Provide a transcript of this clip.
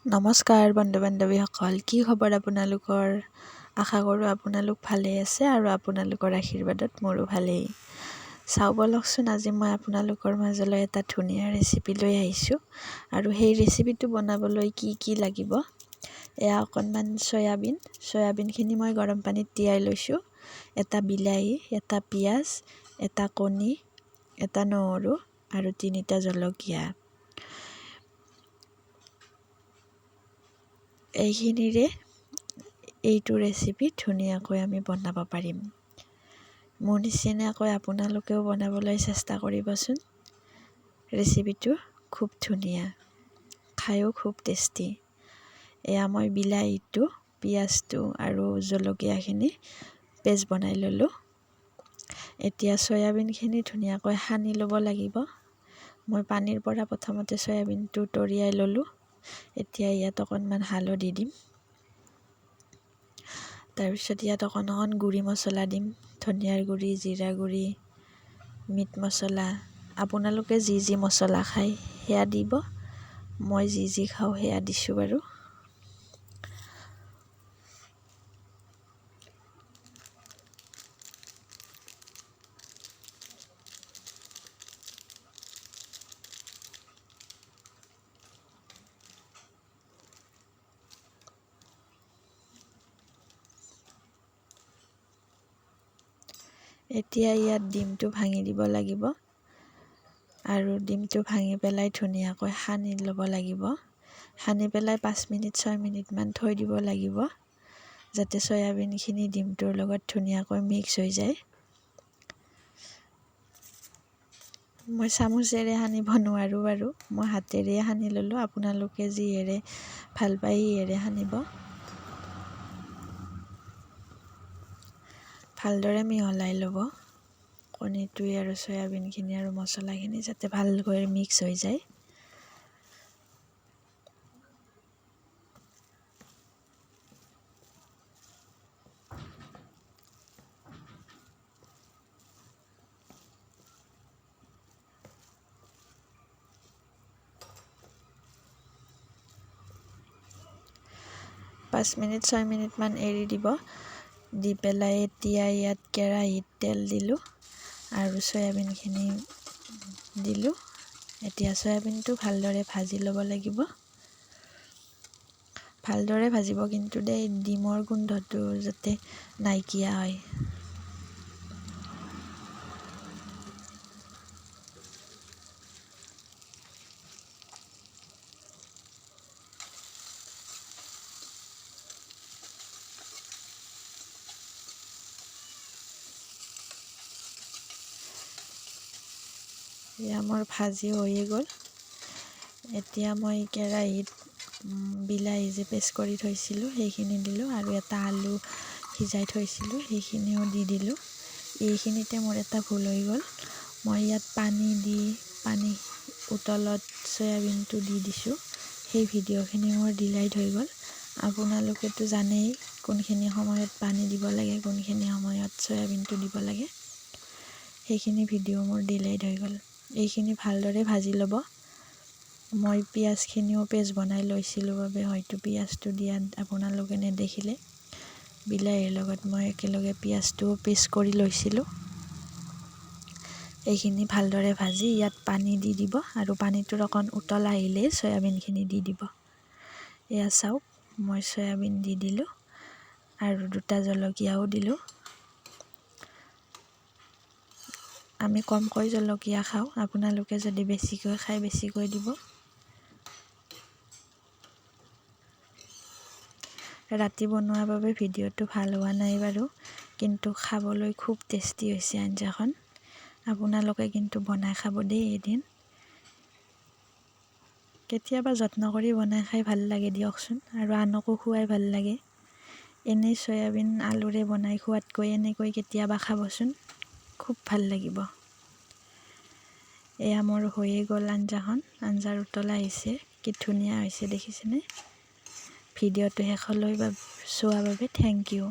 নমস্কাৰ বন্ধু বান্ধৱীসকল, কি খবৰ আপোনালোকৰ? আশা কৰোঁ আপোনালোক ভালেই আছে আৰু আপোনালোকৰ আশীৰ্বাদত মোৰো ভালেই। চাওঁ ব'লকচোন, আজি মই আপোনালোকৰ মাজলৈ এটা ধুনীয়া ৰেচিপি লৈ আহিছোঁ আৰু সেই ৰেচিপিটো বনাবলৈ কি কি লাগিব। এয়া অকণমান চয়াবিন, চয়াবিনখিনি মই গৰম পানীত তিয়াই লৈছোঁ, এটা বিলাহী, এটা পিঁয়াজ, এটা কণী, এটা নহৰু আৰু 3টা জলকীয়া। এইখিনিৰে এইটো ৰেচিপি ধুনীয়াকৈ আমি বনাব পাৰিম। মোৰ নিচিনাকৈ আপোনালোকেও বনাবলৈ চেষ্টা কৰিবচোন। ৰেচিপিটো খুব ধুনীয়া, খায়ো খুব টেষ্টি। এয়া মই বিলাহীটো, পিঁয়াজটো আৰু জলকীয়াখিনি পেষ্ট বনাই ল'লোঁ। এতিয়া চয়াবিনখিনি ধুনীয়াকৈ সানি ল'ব লাগিব। মই পানীৰ পৰা প্ৰথমতে চয়াবিনটো তৰিয়াই ল'লোঁ। এতিয়া ইয়াত অকণমান হালধি দিম, তাৰপিছত ইয়াত অকণ অকণ গুড়ি মছলা দিম, ধনিয়াৰ গুড়ি, জিৰা গুড়ি, মিট মছলা। আপোনালোকে যি যি মছলা খায় সেয়া দিব, মই যি যি খাওঁ সেয়া দিছোঁ বাৰু। এতিয়া ইয়াত ডিমটো ভাঙি দিব লাগিব আৰু ডিমটো ভাঙি পেলাই ধুনীয়াকৈ সানি ল'ব লাগিব। সানি পেলাই 5 মিনিট 6 মিনিটমান থৈ দিব লাগিব, যাতে চয়াবিনখিনি ডিমটোৰ লগত ধুনীয়াকৈ মিক্স হৈ যায়। মই চামুচেৰে সানিব নোৱাৰোঁ বাৰু, মই হাতেৰে সানি ল'লোঁ। আপোনালোকে যিহেৰে ভাল পায় সিহেৰে সানিব। ভালদৰে মিহলাই ল'ব কণীটোৱে আৰু চয়াবিনখিনি আৰু মছলাখিনি, যাতে ভালকৈ মিক্স হৈ যায়। পাঁচ মিনিট 6 মিনিটমান এৰি দিব। দি পেলাই এতিয়া ইয়াত কেৰাহীত তেল দিলোঁ আৰু চয়াবিনখিনি দিলোঁ। এতিয়া চয়াবিনটো ভালদৰে ভাজি ল'ব লাগিব। ভালদৰে ভাজিব কিন্তু দেই, ডিমৰ গোন্ধটো যাতে নাইকিয়া হয়। এয়া মোৰ ভাজি হৈয়ে গ'ল। এতিয়া মই কেৰাহীত বিলাহী যে পেষ্ট কৰি থৈছিলোঁ সেইখিনি দিলোঁ আৰু এটা আলু সিজাই থৈছিলোঁ সেইখিনিও দি দিলোঁ। এইখিনিতে মোৰ এটা ভুল হৈ গ'ল, মই ইয়াত পানী দি পানী উতলত চয়াবিনটো দি দিছোঁ। সেই ভিডিঅ'খিনি মোৰ ডিলাইট হৈ গ'ল। আপোনালোকেতো জানেই কোনখিনি সময়ত পানী দিব লাগে, কোনখিনি সময়ত চয়াবিনটো দিব লাগে। সেইখিনি ভিডিঅ' মোৰ ডিলাইট হৈ গ'ল। এইখিনি ভালদৰে ভাজি ল'ব। মই পিঁয়াজখিনিও পেষ্ট বনাই লৈছিলোঁ বাবে হয়তো পিঁয়াজটো দিয়াত আপোনালোকে নেদেখিলে। বিলাহীৰ লগত মই একেলগে পিঁয়াজটোও পেষ্ট কৰি লৈছিলোঁ। এইখিনি ভালদৰে ভাজি ইয়াত পানী দি দিব আৰু পানীটোৰ অকণ উতল আহিলেই চয়াবিনখিনি দি দিব। এয়া চাওক, মই চয়াবিন দি দিলোঁ আৰু 2টা জলকীয়াও দিলোঁ। আমি কমকৈ জলকীয়া খাওঁ, আপোনালোকে যদি বেছিকৈ খায় বেছিকৈ দিব। ৰাতি বনোৱাৰ বাবে ভিডিঅ'টো ভাল হোৱা নাই বাৰু, কিন্তু খাবলৈ খুব টেষ্টি হৈছে আঞ্জাখন। আপোনালোকে কিন্তু বনাই খাব দেই এদিন। কেতিয়াবা যত্ন কৰি বনাই খাই ভাল লাগে দিয়কচোন, আৰু আনকো খুৱাই ভাল লাগে। এনেই চয়াবিন আলুৰে বনাই খোৱাতকৈ এনেকৈ কেতিয়াবা খাবচোন, খুব ভাল লাগিব। এয়া মোৰ হৈয়ে গ'ল আঞ্জাখন। আঞ্জাৰ উতল আহিছে, কি ধুনীয়া হৈছে দেখিছেনে? ভিডিঅ'টো শেষলৈ চোৱাৰ বাবে thank U.